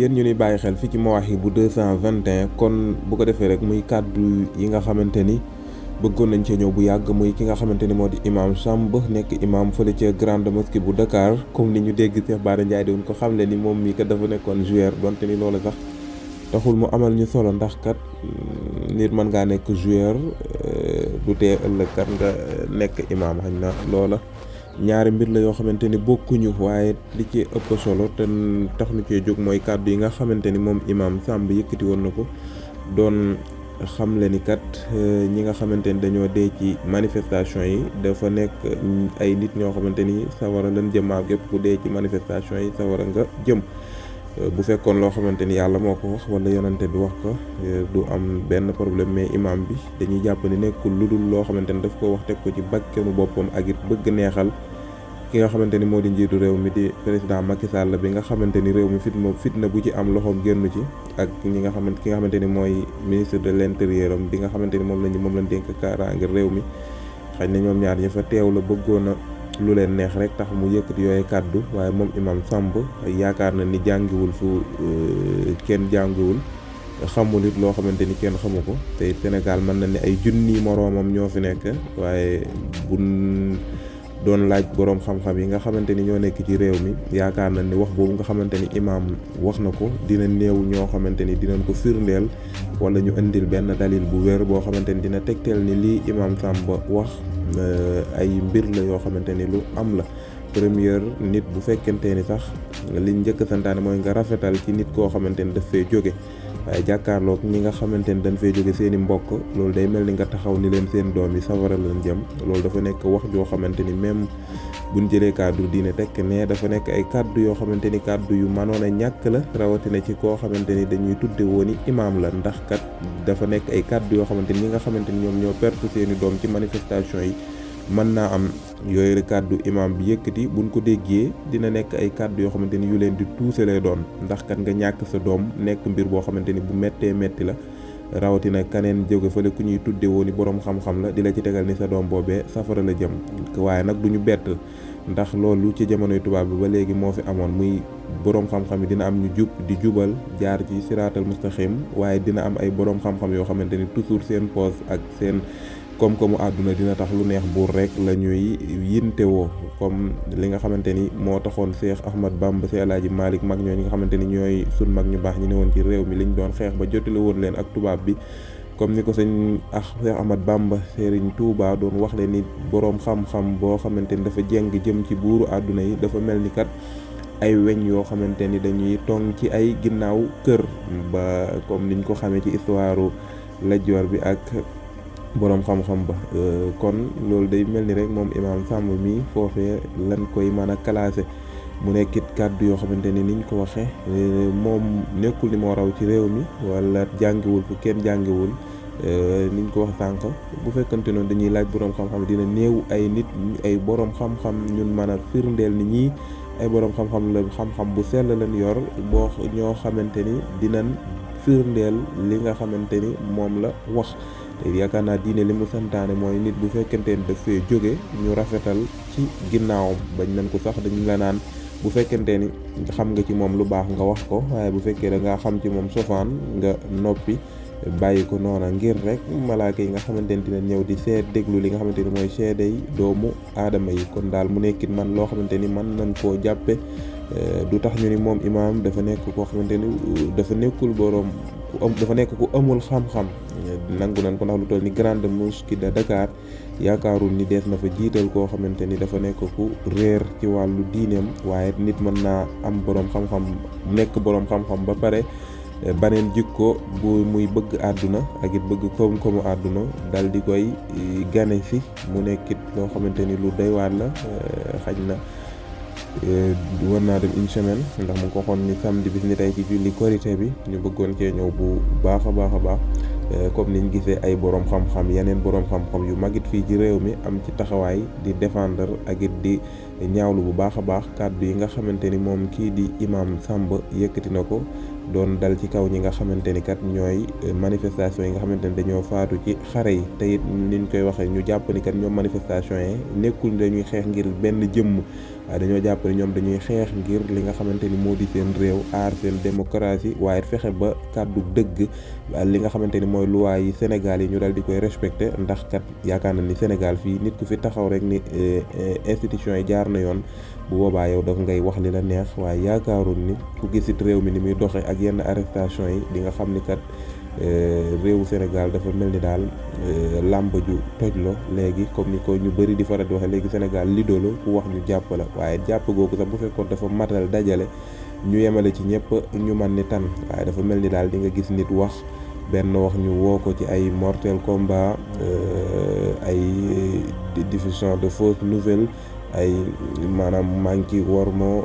yéen ñu ni bàyyi xel fii ci Mawahibou 221 kon bu ko defee rek muy kàddu yi nga xamante ni bëggoon nañ cee ñëw bu yàgg muy ki nga xamante ni moo di imam Samb nekk imam fële ca grande mosquée bu Dakar comme ni ñu dégg Cheikh Bara Ndiaye doon ko xamle ni moom mii kat dafa nekkoon joueur donte ni loolu sax taxul mu amal ñu solo ndax kat nit mën ngaa nekk joueur du tee ëllëg kat nga nekk imam xañ na loola ñaari mbir la yoo xamante ni bokkuñu waaye li ci ëpp solo te tax nu cee jóg mooy kàddu yi nga xamante ni moom imam Samb yëkkati woon na ko doon xamle ni kat ñi nga xamante ni dañoo dee ci manifestation yi dafa nekk ay nit ñoo xamante ni sawara lan jëmaa gépp ku dee ci manifestation yi sawara nga jëm bu fekkoon loo xamante ni yàlla moo ko wax wala yonante bi wax ko du am benn problème mais imam bi dañuy jàpp ni nekkul lu dul loo xamante ni daf ko wax teg ko ci bakkanu boppam ak it bëgg neexal ki nga xamante ni moo di njiitu réew mi di président Macky Sall bi nga xamante ni réew mi fitna bu ci am loxoom génn ci ak ki nga xamante ni mooy ministre de l'intérieur am bi nga xamante ni moom lañ dénk kaaraange réew mi xëy na ñoom ñaar ñi fa teew la bëggoon a lu leen neex rek tax mu yëkkati yooyu kàddu waaye moom imam Samb yaakaar na ni jàngiwul fu kenn jàngiwul xamul it loo xamante ni kenn xamu ko te Sénégal mën na ni ay junni moroomam ñoo fi nekk waaye bu doon laaj boroom xam-xam yi nga xamante ni ñoo nekk ci réew mi yaakaar na ni wax boobu nga xamante ni imam wax na ko dina néew ñoo xamante ni dinañ ko firndeel wala ñu indil benn dalil bu wér boo xamante ni dina tegteel ni lii imam Samb wax ay mbir la yoo xamante ni lu am la. première nit bu fekkente ni sax liñ njëkk santaane mooy nga rafetal ci nit koo xamante ni daf fee jóge waaye jàkkaarloog ñi nga xamante ni dañ fee jóge seen i mbokk loolu day mel ni nga taxaw ni leen seen doom yi sawara leen jëm loolu dafa nekk wax joo xamante ni même buñ jëlee kàddu diine tekk ne dafa nekk ay kàddu yoo xamante ni kàddu yu mënoon a ñàkk la rawatina ci koo xamante ni dañuy tudde woon ni imaam la ndax kat dafa nekk ay kàddu yoo xamante ni ñi nga xamante ni ñoom ñoo perte seen i doom ci manifestation yi mën naa am yooyu rek kàddu imam bi yëkkati buñ ko déggee dina nekk ay kàddu yoo xamante ni yu leen di tuuse lay doon ndax kat nga ñàkk sa doom nekk mbir boo xamante ni bu méttee métti la rawatina kaneen jóge fële ku ñuy tudde woon ni boroom xam-xam la di la ci tegal ni sa doom boobee safara la jëm waaye nag duñu bett ndax loolu ci jamonoy tubaab bi ba léegi moo fi amoon muy boroom xam-xam yi dina am ñu jub di jubal jaar ci siraatal mustaqim waaye dina am ay boroom xam-xam yoo xamante ni toujours seen poos ak seen koom-koomu àdduna dina tax lu neex buur rek la ñuy yintewoo comme li nga xamante ni moo taxoon Cheikh Ahmad Bamba Cheikh El Hadji Malick mag ñooñu nga xamante ni ñooy sun mag ñu baax ñi ne woon ci réew mi liñ doon xeex ba jotale woon leen ak tubaab bi comme ni ko sëñ Cheikh Ahmad Bamba Serigne Touba doon wax leen ni boroom xam-xam boo xamante ni dafa jeng jëm ci buuru àdduna yi dafa mel ni kat ay weñ yoo xamante ni dañuy tong ci ay ginnaaw kër ba comme niñ ko xamee ci histoire Lat Joor bi ak boroom xam-xam ba kon loolu day mel ni rek moom imam Samb mi foofee lan koy mën a classé mu nekkit kàddu yoo xamante ni niñ ko waxee moom nekkul ni moo raw ci réew mi wala jàngiwul fu kenn jàngiwul niñ ko wax sànq bu fekkante noonu dañuy laaj boroom xam-xam dina néew ay nit ay boroom xam-xam ñun mën a firndeel ni ñii ay boroom xam-xam la xam-xam bu sell lañ yor boo ñoo xamante ni dinañ firndeel li nga xamante ni moom la wax te yaakaar naa diine li mu santaane mooy nit bu fekkente ni daf fee jóge ñu rafetal ci ginnaawam bañ nañ ko sax dañu la naan bu fekkente ni xam nga ci moom lu baax nga wax ko waaye bu fekkee da ngaa xam ci moom sofaan nga noppi bàyyi ko noona ngir rek malaaka yi nga xamante ni dina ñëw di déglu li nga xamante ni mooy seede yi doomu aadama yi kon daal mu nekkit man loo xamante ni man nañ koo jàppe du tax ñu ni moom imaam dafa nekk koo xamante ni dafa nekkul boroom dafa nekk ku amul xam-xam nangu nañ ko ndax lu toll ni grande mosquée de Dakar yaakaarul ni dees na fa jiital koo xamante ni dafa nekk ku réer ci wàllu diineem waaye nit mën naa am boroom xam-xam nekk boroom xam-xam ba pare baneen jikko bu muy bëgg àdduna ak it bëgg koom-koomu àdduna dal di koy gane si mu nekkit loo xamante ni lu doy waar la xaj na war naa dem une semaine ndax mu ko xoon ni samedi bis ni tey ci julli korité bi ñu bëggoon cee ñëw bu baax a baax a baax comme niñ gisee ay boroom xam-xam yeneen boroom xam-xam yu magit fii ci réew mi am ci taxawaay di défendre ak it di ñaawlu bu baax a baax kàddu yi nga xamante ni moom kii di imam Samb yëkkati na ko doon dal ci kaw ñi nga xamante ni kat ñooy manifestation yi nga xamante ni dañoo faatu ci xare yi te it niñ koy waxee ñu jàpp ni kat ñoom manifestation yi nekkul dañuy xeex ngir benn jëmm waaye dañoo jàpp ne ñoom dañuy xeex ngir li nga xamante ni moo di seen réew aar seen démocratie waaye fexe ba kàddu dëgg li nga xamante ni mooy loi yi Sénégal yi ñu dal di koy respecté ndax kat yaakaar na ni Sénégal fii nit ku fi taxaw rek ni institution yi jaar na yoon bu boobaa yow daf ngay wax li la neex waaye yaakaarul ni ku gisit réew mi ni muy doxe ak yenn arrestation yi di nga xam ni kat réewu Sénégal dafa mel ni daal làmb ju toj la léegi comme ni ko ñu bëri di faral di waxe léegi Sénégal lido la ku wax ñu jàpp la waaye jàpp googu sax bu fekkoon dafa matal dajale ñu yemale ci ñëpp ñu man ni tan waaye dafa mel ni daal di nga gis nit wax benn wax ñu woo ko ci ay mortel combat ay diffusion de fausses nouvelles ay maanaam manqué wormo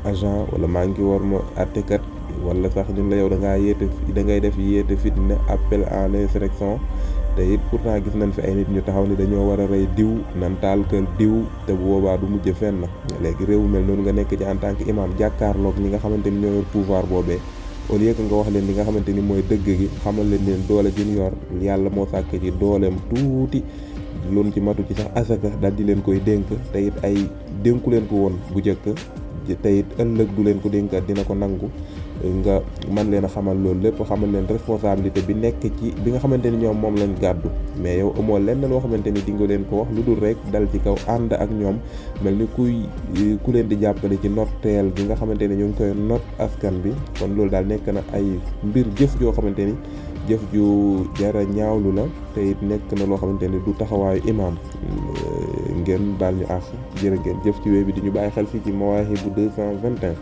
agent wala manqué wormo attekat wala sax ñun la yow da ngay def yéete fitna appel à l'insurrection te it pourtant gis nañ fi ay nit ñu taxaw ni dañoo war a rey diw nan taal kër diw te bu boobaa du mujj fenn léegi réew mel noonu nga nekk ci en tant que imam jàkkaarloog ñi nga xamante ni ñoo yor pouvoir boobee au lieu que nga wax leen li nga xamante ni mooy dëgg gi xamal leen doole ji ñu yor yàlla moo sàkk ci dooleem tuuti loolu ci matu ci sax asaka daal di leen koy dénk te it ay dénku leen ko woon bu njëkk te it ëllëg du leen ko dénkaat dina ko nangu nga man leen a xamal loolu lépp xamal leen responsabilité bi nekk ci bi nga xamante ni ñoom moom lañ gàddu mais yow amoo lenn loo xamante ni di nga leen ko wax lu dul rek dal ci kaw ànd ak ñoom mel ni ku leen di jàppale ci notteel gi nga xamante ni ñu ngi koy not askan bi kon loolu daal nekk na ay mbir jëf joo xamante ni jëf ju jara ñaawlu la te it nekk na loo xamante ni du taxawaayu imam ngeen baal ñu àq jërë ngeen jëf ci wéy bi di ñu bàyyi xel fii ci Mawahibou 221